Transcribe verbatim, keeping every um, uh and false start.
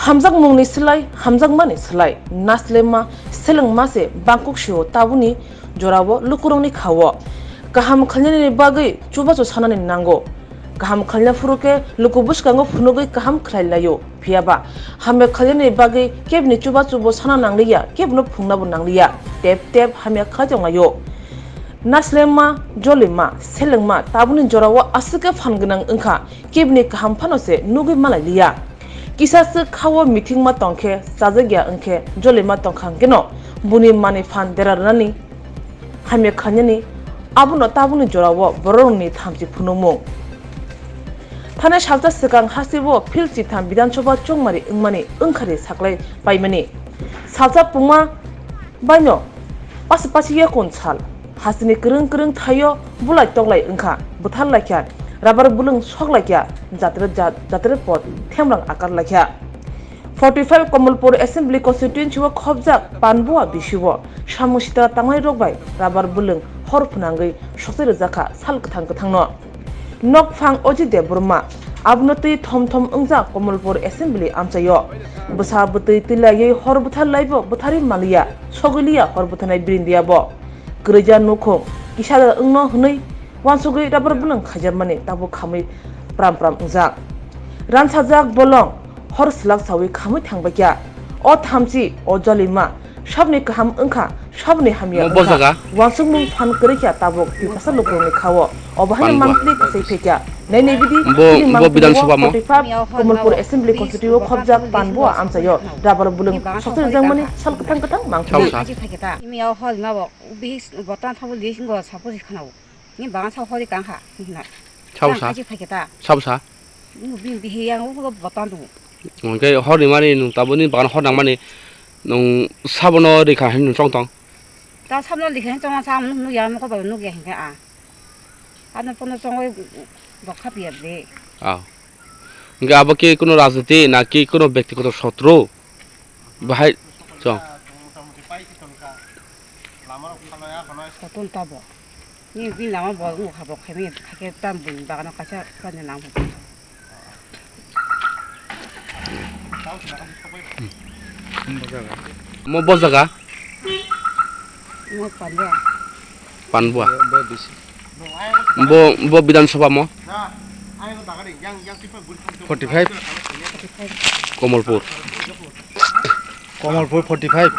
Hamjakmungni slai hamjakmani slai naslema selengma se bangkuk sio tabuni jorao lukurokni khao. Kaham khlainani bagwi chubachu sanani nango. Kaham khlaina phuru khe luku bwskango phunugwi kaham khlai laio. Phiyaba hamya khlainani bagwi kebni chubachubo sana nangliya, kebno phungnabo nangliya. Tep tep hamya khlai tonglaio. Naslema, jolima, selengma tabuni jorao aswk khe phan gwnang wngkha, kebni kaham phano se nugwi malai liya. Kisa swk khao mithingma tong khe, chajak ya wng khe, jolima tong kha hwn kheno buni manwi phan dera rwnani, hamya khlainani, abono tabukni jorao bororokni thamchi phunukmung. Thani salsa swkang hasteo phil chitham Bidhan Sabha chongmari wngmani wngkhari saklai paimani. Salsa pungma baino pasi pasi ya kun sal. Hasteni kwrwng kwrwng thaio bulai toklai wngkha, bwthar laikha, rabar bulwng sok laikha, jatre jat-, jatre pot themrang akar laikha. Forty five Kamalpur Assembly Constituency o khobjak Panbua bisio samung sitra tangnai rok bai rabar bulwng hor phwnangwi sokchai rwjakha sal kwthang kwthangno. Nokphang Ojit Debbarma, abono twi thom thom wngjak Kamalpur Assembly amchaio. Bwsa bwtwi twilaiwi hor bwthar laibo bwtharwi manliya, sogwiliya hor bwtharnai birindiya bo. Kwrwija nukhung kisa da wngno hwnwi uansugwi rabar bulwng khaijakmani tabuk khamwi pram pram wngjak. Ransajak bolong hor swlak sawi khamwi thangbaikha. O thamchi, o jolima, sabni kaham wngkha, sabni hamya Mo wngkha. Bojaga. Uansukmung phan kwrwi kha tabuk Tiprasa lukurokni khao. Obo haino Panbua. Mantri kwchai phaikha. Nai nai bidi, Bo, tini bo mantri Bidhan Sabha mo? Forty five Kamalpur Assembly Constituency o khobjak Panbua amchaio rabar bulwng sokchai rwjakmani sal kwthang kwthang mangpili. Chausa. Kachi phaikha ta. Imi o hor ma bo, bihik botan thabo list ngo sapo si khanao. Ni bagan sa hori kang kha, ni na. Chausa. Kachi phaikha ta. Chausa. Ni bini bihi yang ugo botan tu. Hwnkhe horni mani nwng tabukni bagan hor nangmani nwng sabono rikha hinwi nwng chong tong? Ta sabono rikha hinwi chong sa nwng nukya, nwng kotor nukya hinkhe a. Ano pono chongwi bokha piya de. Ah. Hwnkhe abo khe kuno rajniti na ki kuno byaktigoto sotro? Bahai chong. Sotro tabo. Ni bini lama bo wngkha, bo khaimani, hakhe tam buini bagano kaisa kani nang bo. Mo bojaga? Mo Panbua. Panbua. Bo, bo Bidhan Sabha mo? Forty five. Kamalpur. Kamalpur forty five.